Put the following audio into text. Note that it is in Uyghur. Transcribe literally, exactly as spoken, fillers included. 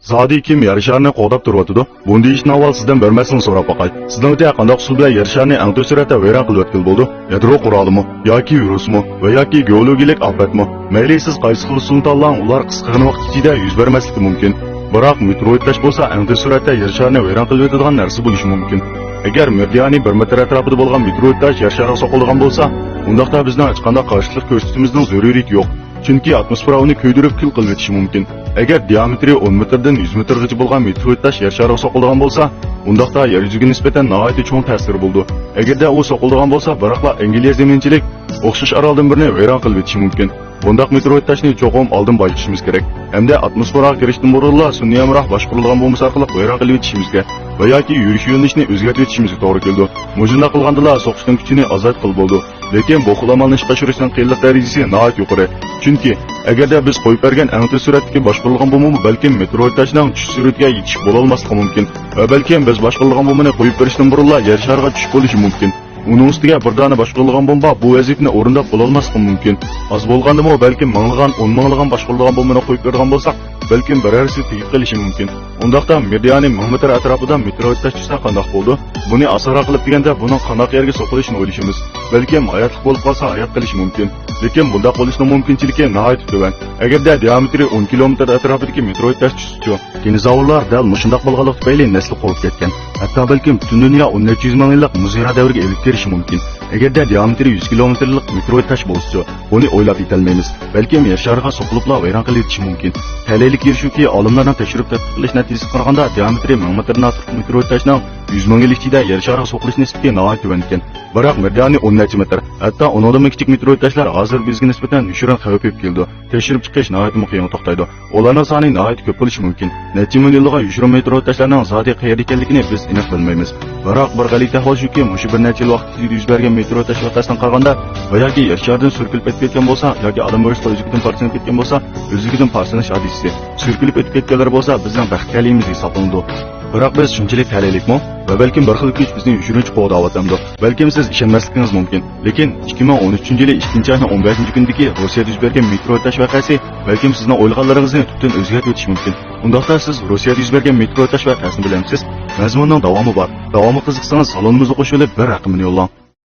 زادى كىم يەر شارىنى قوغداپ تۇرۇۋاتىدۇ؟ بۇنى دېيىشتىن ئاۋۋال سىزدىن بىر مەسىلىنى سوراپ باقاي. سىزنىڭچە قانداق ئۇسۇل بىلەن يەر شارىنى ئەڭ تېز سۈرئەتتە ۋەيران قىلىۋەتكىلى بولىدۇ؟ يادرو قورالىمۇ ياكى ۋىرۇسمۇ ۋە ياكى گېئولوگىيەلىك ئاپەتمۇ؟ مەيلى سىز قايسى خىل ئۇسۇلنى تاللاڭ، ئۇلار قىسقىغىنە ۋاقىت ئىچىدە يۈز بەرمەسلىكى مۇمكىن. بىراق مېتېئوروتتاش بولسا ئەڭ تېز سۈرئەتتە يەر شارىنى ۋەيران قىلىۋېتىدىغان نەرسە بولۇشى مۇمكىن. ئەگەر مېرىدىئانى بىر مېتىر ئەتراپىدا بولغان مېتېئوروتتاش يەر شارىغا سوقۇلىدىغان بولسا، ئۇنداقتا بىزنىڭ ھېچقانداق قارشىلىق كۆرسىتىشىمىزنىڭ زۆرۈرىيىتى يوق. چۈنكى ئاتموسفېرا ئۇنى كۆيدۈرۈپ كۈل قىلىۋېتىشى مۇمكىن. ئەگەر دىئامېترى ئون مېتىردىن يۈز مېتىرغىچە بولغان مېتېئوروتتاش يەر شارىغا سوقۇلىدىغان بولسا، ئۇنداقتا يەر يۈزىگە نىسبەتەن ناھايىتى چوڭ تەسىرى بولىدۇ. ئەگەردە ئۇ سوقۇلىدىغان بولسا، بىراقلا ئەنگلىيە زېمىنچىلىك ئوخشاش ئارالدىن بىرنى ۋەيران قىلىۋېتىشى مۇمكىن. بۇنداق مېتېئوروتتاشنى چوقۇم ئالدىن بايقىشىمىز كېرەك. ھەمدە ئاتموسفېراغا كىرىشتىن بۇرۇنلا سۈنئىي ھەمراھ باشقۇرۇلغان بومبىسى ئارقىلىق ۋەيران قىلىۋېتىشىمىزگە ۋە ياكى يۈرۈش يۆنىلىشىنى ئۆزگەرتىۋېتىشىمىزگە توغرا كېلىدۇ. مۇشۇنداق قىلغاندىلا سوقۇشنىڭ كۈچىنى ئازايتقىلى بولىدۇ. لېكىن بۇ خىل ئامالنى ئىشقا ئاشۇرۇشنىڭ قىيىنلىق دەرىجىسى ناھايىتى يۇقىرى. چۈنكى ئەگەردە بىز قويۇپ بەرگەن ئەڭ تېز سۈرئەتتىكى باشقۇرۇلغان بومبىمۇ بەلكىم مېتېئوروتتاشنىڭ چۈشۈش سۈرئىتىگە يېتىشىپ بولالماسلىقى مۇمكىن. ۋە بەلكىم بىز باشقۇرۇلغان بومبىنى قويۇپ بېرىشتىن بۇرۇنلا يەر شارىغا چۈشۈپ بولۇشى مۇمكىن. ئۇنىڭ ئۈستىگە بىر دانە باشقۇرۇلغان بومبا بۇ ۋەزىپىنى ئورۇنداپ بولالماسلىقى مۇمكىن. ئاز بولغاندىمۇ بەلكىم مىڭلىغان، ئون مىڭلىغان باشقۇرۇلغان بومبىنى قويۇپ بېرىدىغان بولساق، بەلكىم بىرەرسى تېگىپ قېلىشى مۇمكىن. ئۇنداقتا مېرىدىئانى مىڭ مېتىر ئەتراپىدا مېتېئوروتتاش چۈشسە قانداق بولىدۇ؟ بۇنى ئاسانراق قىلىپ دېگەندە، بۇنىڭ قانداق يەرگە سوقۇلۇشىنى ئويلىشىمىز. بەلكىم ھاياتلىق بولۇپ قالسا ھايات قېلىشى مۇمكىن. لېكىن بۇنداق بولۇشنىڭ مۇمكىنچىلىكى ناھايىتى تۆۋەن. ئەگەردە دىئامېترى ئون كىلومېتىر ئەتراپىدىكى مېتېئوروتتاش چۈشسىچۇ؟ دىنوزاۋرلار دەل مۇشۇنداق بولغانلىقى تۈپەيلى نەسلى قۇرۇپ كەتكەن. ھەتتا بەلكىم پۈتۈن دۇنيا ئون نەچچە يۈز مىڭ يىللىق مۇزېرا دەۋرىگە ئېلىپ كىرىشى مۇمكىن. ئەگەردە دىئامېترى يۈز كىلومېتىرلىق مېتېئوروتتاش بولسىچۇ؟ بۇنى ئويلاپ يېتەلمەيمىز. بەلكىم يەر شارىغا سوقۇلۇپلا ۋەيران قىلىۋېتىشى مۇمكىن. تەلەيلىك يېرى شۇكى، ئالىملارنىڭ تەكشۈرۈپ تەتقىق قىلىش نەتىجىسىگە قارىغاندا، دىئامېترى مىڭ مېتىردىن ئارتۇق مېتېئوروتتاشنىڭ يۈز مىڭ يىل ئىچىدە يەر شارىغا سوقۇلۇش نىسبىتى ناھايىتى تۆۋەن ئىكەن. بىراق مېرىدىئانى ئون نەچچە مېتىر، ھەتتا ئۇنىڭدىنمۇ كىچىك مېتېئوروتتاشلار ھازىر بىزگە نىسبەتەن يوشۇرۇن خەۋپ ئېلىپ كېلىدۇ. تەكشۈرۈپ چىقىش ناھايىتىمۇ قىيىنغا توختايدۇ. ئۇلارنىڭ سانى ناھايىتى كۆپ بولۇشى مۇمكىن. نەچچە مىليونلىغان يوشۇرۇن مېتېئوروتتاشلارنىڭ زادى قەيەردە ئىكەنلىكىنى بىز ئېنىق بىلمەيمىز. بىراق بىر غەلىتە ئەھۋال شۇكى، مۇشۇ بىر نەچچە يىل ۋاقىت ئىچىدە يۈز بەرگەن مېتېئوروتتاش ۋەقەسىدىن قارىغاندا ۋە ياكى يەر شارىدىن سۈركىلىپ ئۆتۈپ كەتكەن بولسا ياكى ئادەم بويىچە ئۆزلۈكىدىن پارچىلىنىپ كەتكەن بولسا، ئۆزلۈكىدىن پارچىلىنىش ھادىسىسى. سۈركىلىپ ئۆتۈپ كەتكەنلەر بولسا بىزنىڭ بەخت تەلىيىمىز ھېسابلىنىدۇ. بىراق بىز شۇنچىلىك تەلەيلىكمۇ؟ ۋە بەلكىم بىر خىل كۈچ بىزنى يوشۇرۇنچە قوغداۋاتامدۇ؟ بەلكىم سىز ئىشەنمەسلىكىڭىز مۇمكىن. لېكىن ئىككى مىڭ ئون ئۈچىنچى يىلى ئىككىنچى ئاينىڭ ئون بەشىنچى كۈنىدىكى روسىيەدە يۈز بەرگەن مېتېئوروتتاش ۋەقەسى بەلكىم سىزنىڭ ئويلىغانلىرىڭىزنى تۈپتىن ئۆزگەرتىۋېتىشى مۇمكىن. ئۇنداقتا سىز روسىيەدە يۈز بەرگەن مېتېئوروتتاش ۋەقەسىنى بىلەمسىز؟ مەزمۇننىڭ داۋامى بار. داۋامىغا قىزىقسىڭىز، سالونىمىزغا قوشۇلۇپ بىر رەقىمىنى يوللاڭ.